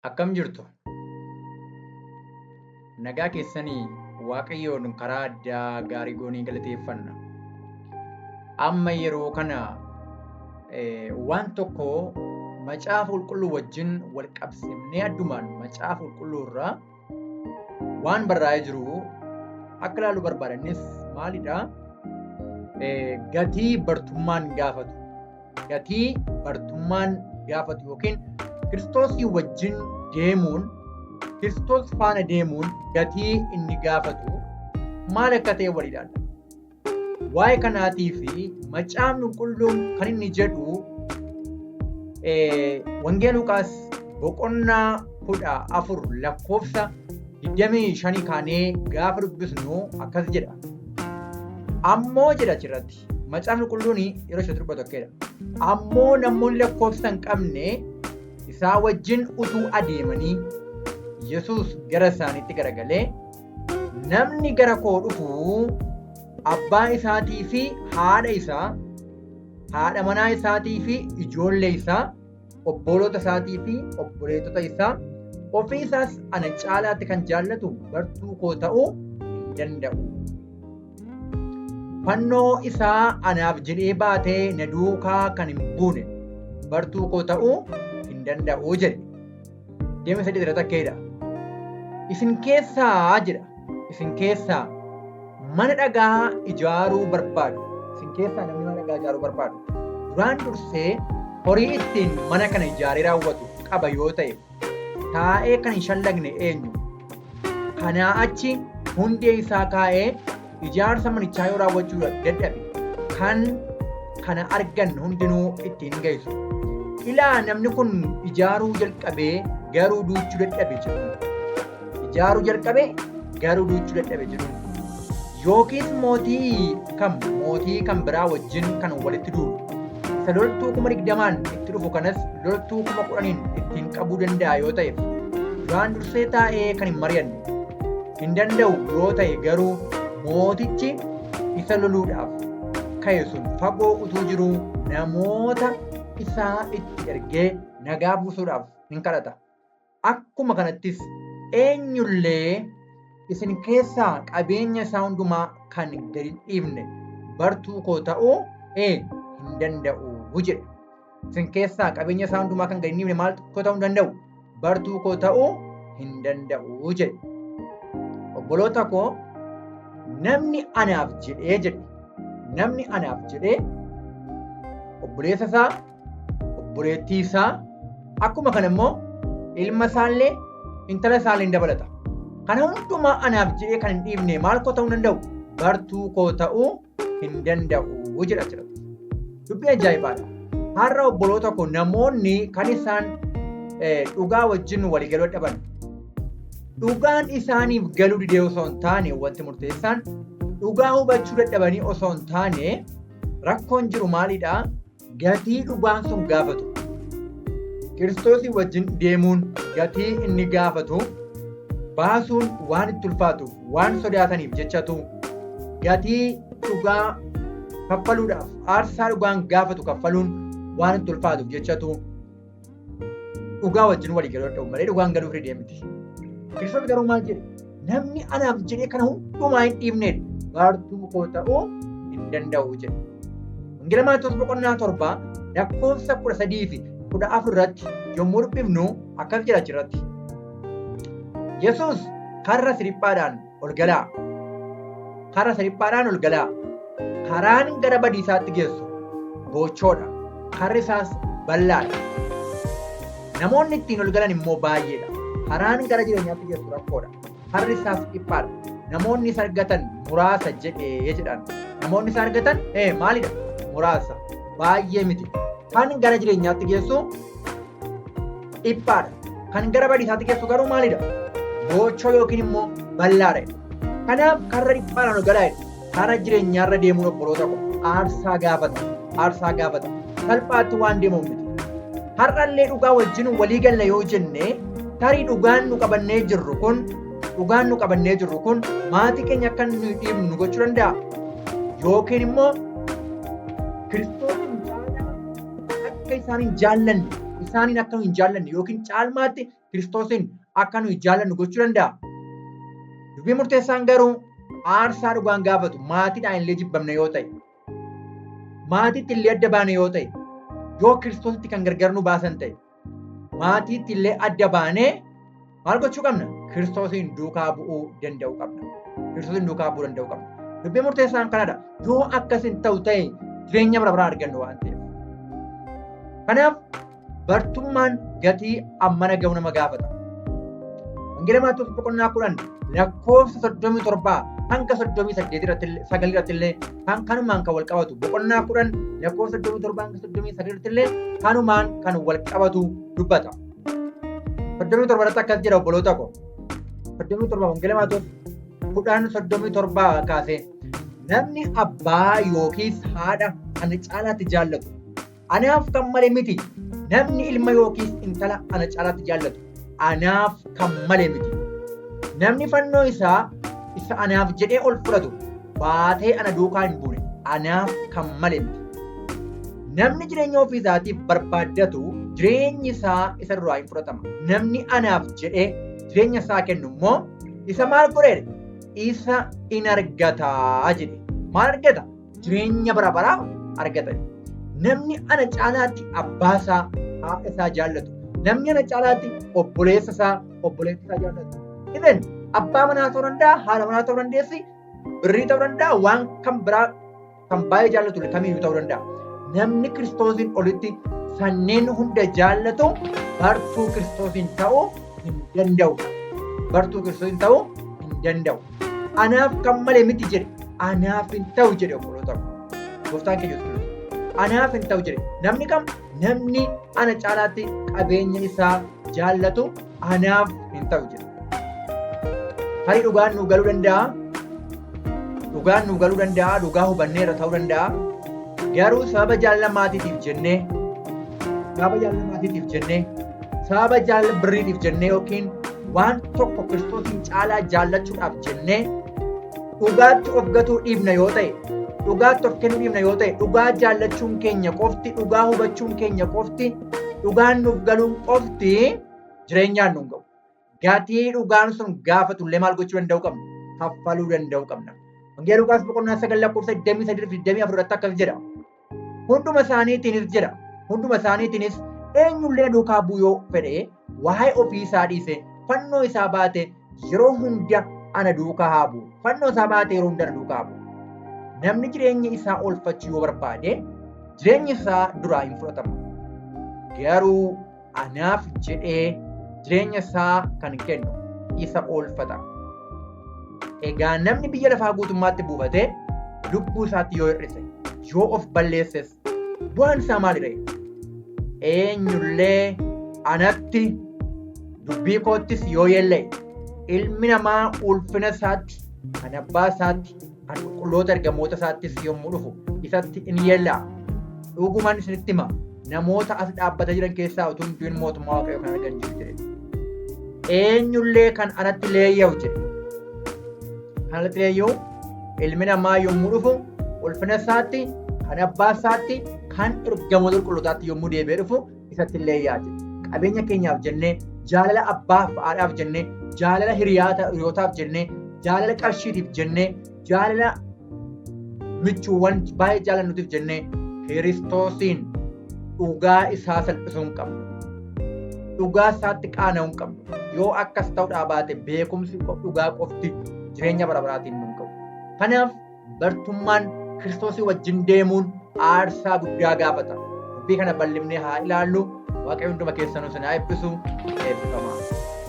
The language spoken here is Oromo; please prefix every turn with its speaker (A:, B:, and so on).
A: Akkam jirtu? Nagaa keessanii Waaqayyoon karaa addaa gaarii goonii galateeffanna. Amma yeroo kana waan tokko macaafa qulqulluu wajjin wal qabsiifnee addumaan macaafa qulqulluu irraa waan barraa'ee jiru akka ilaallu barbaada. Innis maalidha? Gatii bartummaan gaafatu. Gatii bartummaan gaafatu yookiin Kiristoosii wajjin deemuun, Kiristoos faana deemuun gatii inni gaafatu maal akka ta'e walii ilaalla. Waa'ee kanaatii fi macaafni qulqulluun kan inni jedhu Wangeela Luqaas boqonnaa 14 lakkoofsa 25 kaanee gaafa dubbisnu akkas jedha. Ammoo jedha achirratti macaafni qulqulluun yeroo ishee dubbatu akkeedha. Ammoo namoonni lakkoofsa hin qabne isaa wajjin utuu adeemanii Yesuus gara isaaniitti garagalee namni gara koo dhufu abbaa isaatii fi haadha isaa, haadha manaa isaatii fi ijoollee isaa, obboloota isaatii fi obboleettota isaa, ofii isaas ana caalaatti kan jaallatu bartuu koo ta'uu hin danda'u. Fannoo isaa anaaf jedhee baatee na duukaa kan hin buune bartuu koo ta'uu hin danda'u jedhe. Deema sadii irratti akkeedha. Isin keessaa jedha. Isin keessaa mana dhagaa ijaaruu barbaadu. Isin keessaa namni mana dhagaa ijaaruu barbaadu. Duraan dursee horii ittiin mana kana ijaaree raawwatu qaba yoo ta'e taa'ee kan hin shallagne eenyu? Kanaa achi hundee isaa kaa'ee ijaarsa manichaa yoo raawwachuu dadhabe kan kana argan hundinuu ittiin ga'isu. Ilaa namni kun ijaaruu jalqabee garuu duuchuu dadhabe jedhuun. Ijaaruu jalqabee garuu duuchuu dadhabe jedhuun. Yookiis mootii kam mootii kan biraa wajjin kan walitti duulu. Isa loltuu 20,000n itti dhufu kanas loltuu 10,000n ittiin qabuu danda'a yoo ta'eef duraan dursee taa'ee kan hin mari'anne hin danda'u yoo ta'e garuu mootichi isa loluudhaaf ka'e sun fagoo utuu jiruu namoota isaa itti ergee nagaa buusuudhaaf hin kadhata. Akkuma kanattis eenyullee isin keessaa qabeenya isaa hundumaa kan gadi hin dhiifne bartuu koo ta'uu hin danda'u jedhe. Isin keessaa qabeenya isaa hundumaa kan gadi hin dhiifne maal koo ta'uu hin danda'u? Bartuu koo ta'uu hin danda'u jedhe. Obboloota koo namni anaaf jedhee jedhe. Namni anaaf jedhee obboleessa isaa, obboleettii isaa, akkuma kana immoo ilma isaallee intala isaallee hin dabalata. Kana hundumaa anaaf jedhee kan hin dhiifne maal koo ta'uu hin danda'u? Bartuu koo ta'uu hin danda'u jedha jira. Dubbii ajaa'ibaadha. Har'a obboloota koo namoonni kan isaan dhugaa wajjin walii galuu dhaban dhugaan isaaniif galuu didee osoo hin taane wanti murteessaan dhugaa hubachuu dadhabanii osoo hin taane rakkoon jiru maalidha? Gatii dhugaan sun gaafatu. Kiristoosii wajjin deemuun gatii inni gaafatu baasuun waan itti ulfaatuuf waan sodaataniif jechatu gatii dhugaa kaffaluudhaaf aarsaa dhugaan gaafatu kaffaluun waan itti ulfaatuuf jechatu dhugaa wajjin walii galuu dadhabu malee dhugaan galuuf didee miti. Kiristoos garuu maal jedhe? Namni anaaf jedhee kana hundumaa hin dhiifneen bartuu koo ta'uu hin danda'u jedhe. Wangeela Maatewos boqonnaa 7 lakkoofsa 13 fi 14 irratti yommuu dubbifnu akkas jedha achirratti. Yesuus karra siriphaadhaan ol galaa. Karra siriphaadhaan ol galaa. Karaan gara badiisaatti geessu boochoodha. Karri isaas bal'aadha. Namoonni ittiin ol galan immoo baay'eedha. Karaan gara jireenyaatti geessu rakkoodha. Karri isaas dhiphaadha. Namoonni isa argatan muraasa jedhee jedhan. Namoonni isa argatan maalidha? Muraasa. Baay'ee miti. Kan gara jireenyaatti geessu dhiphaadha. Kan gara badiisaatti geessu garuu maalidha? Boochoo yookiin immoo bal'aadha. Kanaaf karra dhiphaadhaan ol galaa jedha. Karaa jireenyaarra deemuun obboloota koo aarsaa gaafata. Aarsaa gaafata. Salphaatti waan deemamu miti. Har'allee dhugaa wajjin walii galla yoo jenne tarii dhugaan nu qabannee jirru kun dhugaan nu qabannee jirru kun maatii keenya akka nu dhiibnu nu gochuu danda'a. Yookiin immoo Kiristoosiin caalaa akka isaan hin jaallanne isaan Isaaniin akka nu hin jaallanne yookiin caalmaatti Kiristoosiin akka nu hin jaallannu gochuu danda'a. Dubbii murteessaan garuu aarsaa dhugaan gaafatu maatiidhaan illee jibbamne yoo ta'e, maatiitti illee adda baane yoo ta'e, yoo Kiristoositti kan gargar nu baasan ta'e, maatiitti illee adda baanee maal gochuu qabna? Kiristoosiin duukaa bu'uu danda'uu qabna. Kiristoosiin duukaa bu'uu danda'uu qabna. Dubbii murteessaan kanadha. Yoo akkas hin ta'u ta'e jireenya bara baraa argannu waan ta'eef. Kanaaf bartummaan gatii ammana ga'u nama gaafata. Wangeela Maatewos boqonnaa 10 lakkoofsa 37 hanga 38 irratti 9 irratti illee kan kanumaan kan wal qabatu boqonnaa 10 lakkoofsa 37 hanga 39 irratti illee kanumaan kan wal qabatu dubbata. 37 irratti akkas jedha obboloota ko. 37 Wangeela Maatewos 10 37 kaasee namni abbaa yookiis haadha ana caalaatti jaallatu anaaf kan male miti. Namni ilma yookiis intala ana caalaatti jaallatu anaaf kan male miti. Namni fannoo isaa isa anaaf jedhee ol fudhatu baatee ana duukaa hin buune anaaf kan male miti. Namni jireenya ofii isaatiif barbaaddatu jireenyi isaa isa duraa hin fudhatama. Namni anaaf jedhee jireenya isaa kennu immoo isa maal godheedha? Isa in argata jedhe. Maal argata? Jireenya bara baraa argata. Namni ana caalaatti abbaa isaa, haadha isaa jaallatu. Namni ana caalaatti obboleessa isaa, obboleessa isaa jaallatu. Even abbaa manaa ta'uu danda'a, haadha manaa ta'uu dandeessi, birrii ta'uu danda'a, waan kan biraa kan baay'ee jaallatu kamiyyuu ta'uu danda'a. Namni Kiristoosiin olitti sanneen hunda jaallatu bartuu Kiristoosiin ta'uu hin danda'u. Bartuu Kiristoosiin ta'uu hin danda'u. Anaaf kan malee miti jedhe. Anaaf hin ta'u jedhe obboloota koo. Gooftaan keenya Yesuus Kiristoos. Anaaf hin ta'u jedhe. Namni kam? Namni ana caalaatti qabeenya isaa jaallatu anaaf hin ta'u jedhe. Tarii dhugaan nu galuu danda'a. Dhugaan nu galuu danda'a. Dhugaa hubanneerra ta'uu danda'a. Garuu sababa jaalala maatiitiif jennee, sababa jaalala maatiitiif jennee, sababa jaalala birriitiif jennee yookiin waan tokko Kiristoosiin caalaa jaallachuudhaaf jennee dhugaatti of gatuu dhiibna yoo ta'e, dhugaatti of kennuu dhiibna yoo ta'e, dhugaa jaallachuun keenya qofti, dhugaa hubachuun keenya qofti, dhugaan nuuf galuun qofti jireenyaan nuun ga'u. Gatii dhugaan sun gaafatullee maal gochuu danda'uu qabna? Kaffaluu danda'uu qabna. Wangeela Luqaas boqonnaa 9 lakkoofsa 23 fi 24 irratti akkas jedha. Hunduma isaaniitiinis jedha. Hunduma isaaniitiinis eenyullee duukaa bu'uu yoo fedhe waa'ee ofii isaa dhiise fannoo isaa baate yeroo hunda ana duukaa haa bu'u. Fannoo isaa baate yeroo hunda ana duukaa haa bu'u. Namni jireenya isaa oolfachuu yoo barbaade jireenyi isaa duraa hin fudhatama. Garuu anaaf jedhee jireenya isaa kan kennu isa oolfata. Egaa namni biyya lafaa guutummaatti buufatee lubbuu isaatti yoo hir'ise, yoo of balleesses bu'aan isaa maali ree? Eenyullee anatti dubbii koottis yoo yeella'e ilmi namaa ulfina isaatti kan abbaa isaatti kan qulqulloota ergamoota isaattis yommuu dhufu isatti in yeella'a. Dhuguman isinitti hima namoota as dhaabbatee jiran keessaa utuu hin du'in mootummaa Waaqayyoo kan argan jiru jedhe. Eenyullee kan anatti leeyya'u jedhe. Kan anatti leeyya'u ilmi namaa yommuu dhufu ulfina isaatti kan abbaa isaatti kan ergamoota qulqullootaatti yommuu deebi'ee dhufu isatti leeyya'a jedhe. Qabeenya keenyaaf jennee jaalala abbaaf haadhaaf jennee jaalala hiriyootaaf jennee jaalala qarshiitiif jennee jaalala michuuwwan baay'ee jaalannutiif jennee Kiristoosiin dhugaa isaa salphisuu hin qabnu. Dhugaa isaatti qaana'uu hin qabnu. Yoo akkas ta'uudhaa baate beekumsi dhugaa qofti jireenya bara baraatiin nu hin ga'u. Kanaaf bartummaan Kiristoosii wajjin deemuun aarsaa guddaa gaafata. Dubbii kana bal'ifnee haa ilaallu. Waaqayyo hunduma keessanuu isin haa eebbisu. Eebbifamaa.